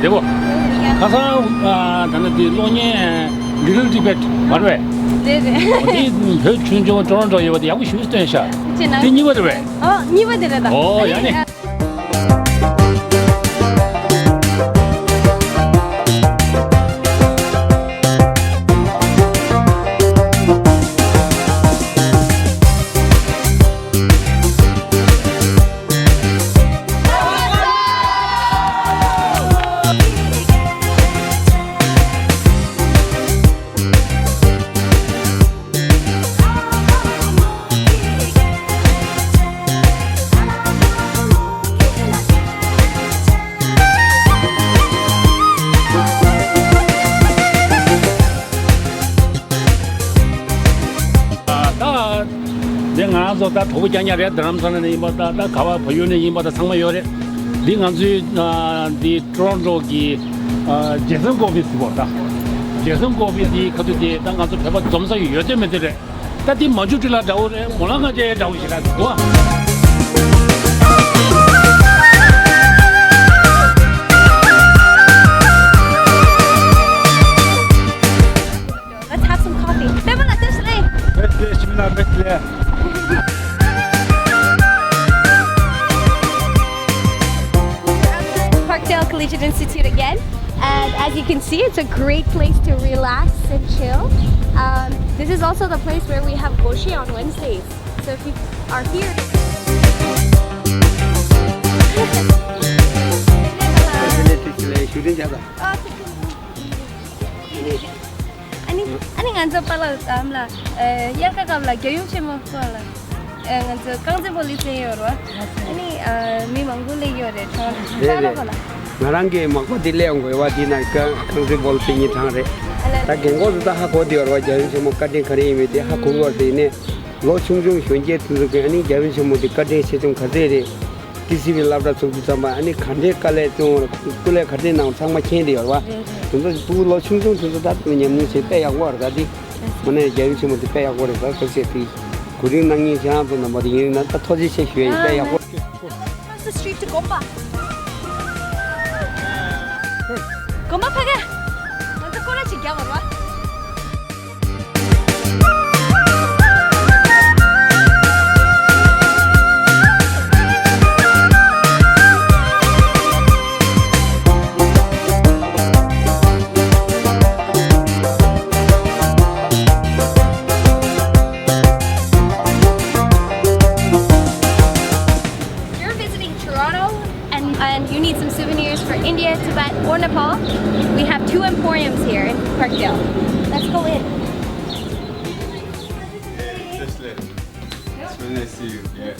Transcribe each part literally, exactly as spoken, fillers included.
བདེ་པོ། ཁ་སང་ཨ་ད་ནི་འདི་གློག་བརྙན་Little Tibet་མ་རེད་པས། རེད་རེད། འདི་བོད་ཆུང་ཆུང་Toronto་ཡོད་པ་དེ་ཡག་པོ་ཞེ་པོ་སྟོན་ཤག་ཅི་ན། འདི་གཉིས་པ་རེད་པས། ཨོ་གཉིས་པ་དེ་རེད་ད། ཨོ་ཡ་ནི། ད་འདི་ང་རང་ཚོ་ད་གྲོགས་པོ་རྐྱང་རྐྱང་རེད། རྡ་རམ་ས་ལ་ནས་ཡིན་པ་ད་ད་ག་བ་བལ་ཡུལ་ནས་ཡིན་པ་ད་ཚང་མ་ཡོད་རེད། འདི་ང་ཚོའི་འདི་Toronto་གི་Jason Coffee་ཟེར་བ་ད། Jason Coffee་འདི་ཁ་ཐུག་དེ་ད་ང་ཚོ་བོད་པ་འཛོམས་ས་ཡོད་དེ་མེད་དེ་རེད། ད་འདི་མ་འཇུ་ཀྲི་ལ་འདྲ་བོ་རེད། མོ་ལ་ང་ཅའི་འདྲ་བོ་ཞིག་ར་འདུག་ཨ། Let's have some coffee. Bye bye, let's play. Let's play, Shimla, let's play. Parkdale Collegiate Institute again. And as you can see, it's a great place to relax and chill. Um, this is also the place where we have goshi on Wednesdays. So if you are here, ཨ་ནི་ཨ་ནི་ང་ཚོ་པཱ་ལགས་ཨམ་ལགས་དབྱར་ཁ་སྐབས་ལ་རྒྱལ་ཡུམ་ཆེན་མོ་པཱ་ལགས། ཨ་ང་ཚོ་རྐང་རྩེད་སྤོ་ལོ་རྩེ་ཡོད་རེད་བ། ཨ་ནི་ཨ་མི་མང་པོ་སླེབས་ཡོད་རེད་ཁྲང་རེད་ཁྲང་རེད། རོ་པ་ལ། ང་རང་གི་མག་པ་འདི་སླེབས་ཡོང་དགོས་བ། འདི་ན་རྐང་རྐང་རྩེད་སྤོ་ལོ་རྩེ་མཁན་ཁྲང་རེད། ཨ་ལ་ད་རྒན་གོག་ཚོ་ད་ཧ་གོ་བསྡད་ཡོད་རེད་བ། རྒྱལ་ཡུམ་ཆེན་མོ་བཀའ་དྲིན་ག་རེ་ཡིན་མིན་དེ་ཧ་གོ་གི་ཡོད་རེད། དེ་ནས་ལོ་ཆུང་ཆུང་གཞོན་སྐྱེས་དེ་ཚོ་གིས་ཨ་ནི་རྒྱལ་ཡུམ་ཆེན་མོ་འདི་བཀའ་དྲིན་ཆེ་ཆུང་ག་ཚད་རེད། ཏི་སི་ཝི་སློབ་གྲྭ་ཚུགས་དུས་ཙམ་པ་ཨ་ནི་ག་འདྲའི་དཀའ་ལས་བརྩོན་པ་རེད། སྐུ་ལས་ག་འདྲའི་གནང་ཚང་མ་མཁྱེན་བསྡད་ཡོད་རེད་བ། རེད་རེད། དེ་ཚོ་ཕྲུ་གུ་ལོ་ཆུང་ཆུང་དེ་ཚོ་ད་དུང་ཉམས་མྱོང་བྱེད་དཔེ་ཡག་པོ་རེད། ད་འདི་དངོས་གནས་རྒྱལ་ཡུམ་ཆེན་མོ་འདི་དཔེ་ཡག་པོ་རེད། ད་ག་ཚད་དེ་གོ་རིམ་གནང་མཁན་ཁྱེད་རང་ཚོ་རྣམ་པ་དེ་ཡིན་ན་ད་ཐུགས་རྗེ་ཆེ་ཞུ་ཡ་ཡིན། དཔེ་ཡག་པོ། Across the street to Gompa. Gompa ཕ་གི། ང་ཚོ་སྐོར་ར་ཅིག་རྒྱག་བར་བ། You're visiting Toronto and, and you need some souvenirs for India, Tibet, or Nepal? We have two emporiums here in Parkdale. Let's go in. Hey, Tesla. It's really nice to see you. Yeah.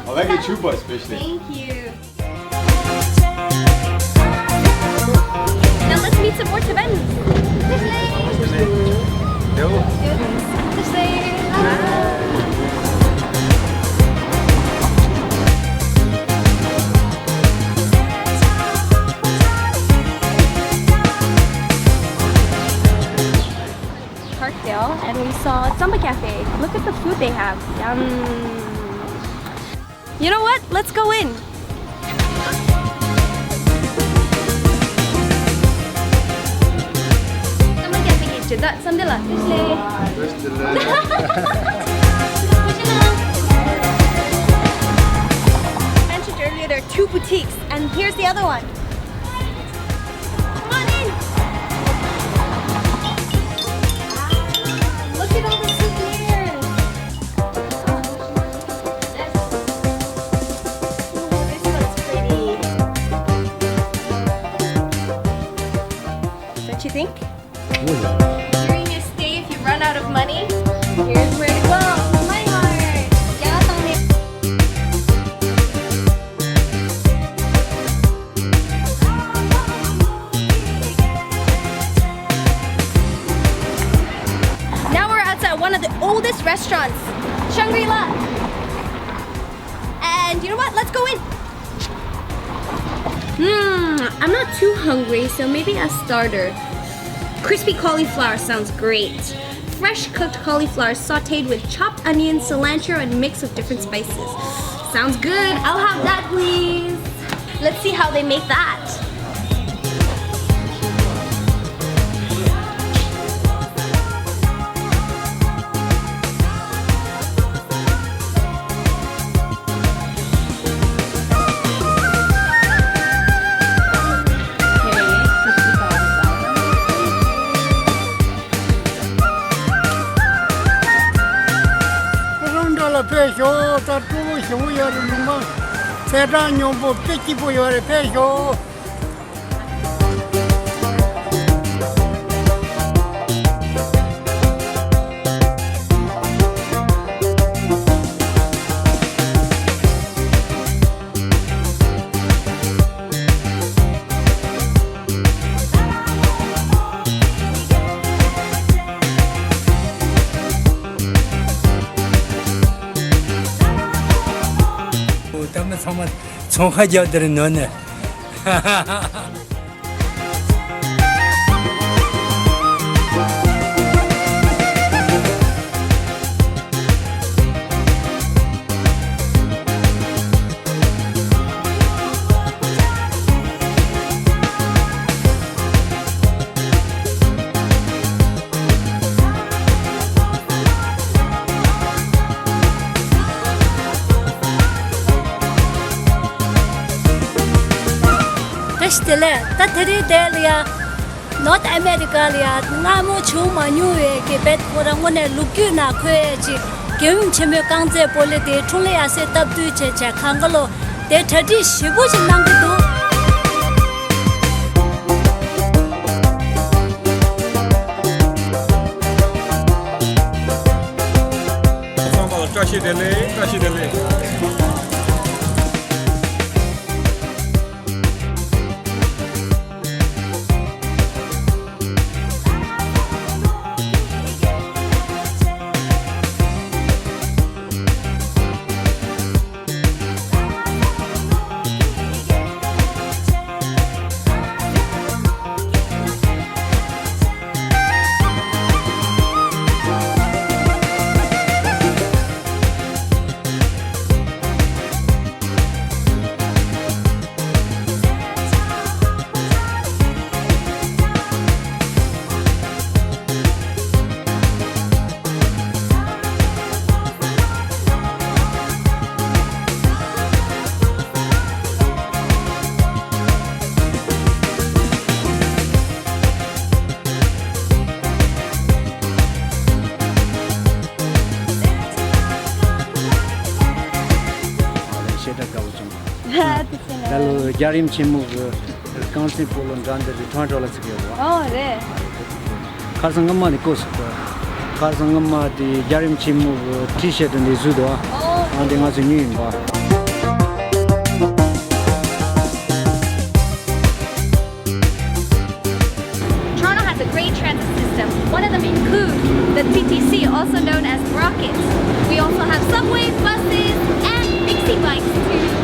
I like your chupa especially. Thank you. Now let's meet some more Tibetans. Tesla. Yo. Tesla. Parkdale and we saw Tsamba Cafe. Look at the food they have. Yum. You know what? Let's go in. Tsamba Cafe གི་ཇི་ལྟར་འཚམས་འདྲི་ལ་བཀྲ་ཤིས་བདེ་ལེགས། བཀྲ་ཤིས་བདེ་ལེགས། Mentioned earlier, there are two boutiques, and here's the other one. Come on in. Look at all the souvenirs. Ooh, this looks pretty. Don't you think? During your stay, if you run out of money, here's where to go. Money Mart. Now we're outside one of the oldest restaurants, Shangri-La. And you know what? Let's go in. Hmm, I'm not too hungry, so maybe a starter. Crispy cauliflower sounds great. Fresh cooked cauliflower sauteed with chopped onions, cilantro, and mix of different spices. Sounds good. I'll have that, please. Let's see how they make that. ཡོ། ད་སྤྲོ་པོ་ཞེ་པོ་ཡོད་རེད། ལུང་མ་ཚེས་གྲངས་སྙོམས་པོ་དཔེ་སྐྱིད་པོ་ཡོད་རེད། ཕེབས་ཤོག། ད་མི་ཚང་མ་ཚོང་ཁ་རྒྱག་དེར་ནོར་ནས། བཀྲ་ཤིས་བདེ་ལེགས། ད་དེ་རིང་དེ་ལ་ཡ། North America ལ་ཡ་སྔ་མོ་བྱུང་མ་མྱོང་བའི་གི་བེད་ཁོ་རང་དངོས་གནས་ལོ་རྒྱུས་ནང་འཁོད་ཡས་ཅིག་རྒྱལ་ཡུམ་ཆེན་མོའི་རྐང་རྩེད་སྤོ་ལོ་དེ་འཁྲུངས་ལྷ་ཡབ་སྲས་སྟབས་བསྟུན་བྱས་བྱས་གང་ག་ལོ་དེ་གྲ་སྒྲིག་ཞེ་པོ་ཞིག་གནང་གི་འདུག་ཚང་མ་ལ་བཀྲ་ཤིས་བདེ་ལེགས། བཀྲ་ཤིས་བདེ་ལེགས། ཨ་ལས་ཤེས་དྲག་དགའ་བོ་བྱུང་། ད་ལོ་རྒྱལ་ཡུམ་ཆེན་མོ་གི་རྐང་རྩེད་སྤོ་ལོ་འདྲ་འདི་རི་ཐང་གྲོ་ལ་ཚིག་ཡོད་བ། ཨོ་རེད། ཁ་སང་སྔ་མ་ནས་བཀོད་སོང་། ཁ་སང་སྔ་མ་དེ་རྒྱལ་ཡུམ་ཆེན་མོ་གི་ཊི་ཤར་ཊི་འདི་བཟོས་འདུག་ཨ། ཨ་འདི་ང་ཚོ་ཉོས་ཡིན་པ། Toronto has a great transit system. One of them includes the T T C, also known as Rocket. We also have subway, buses, and Pixi bikes too.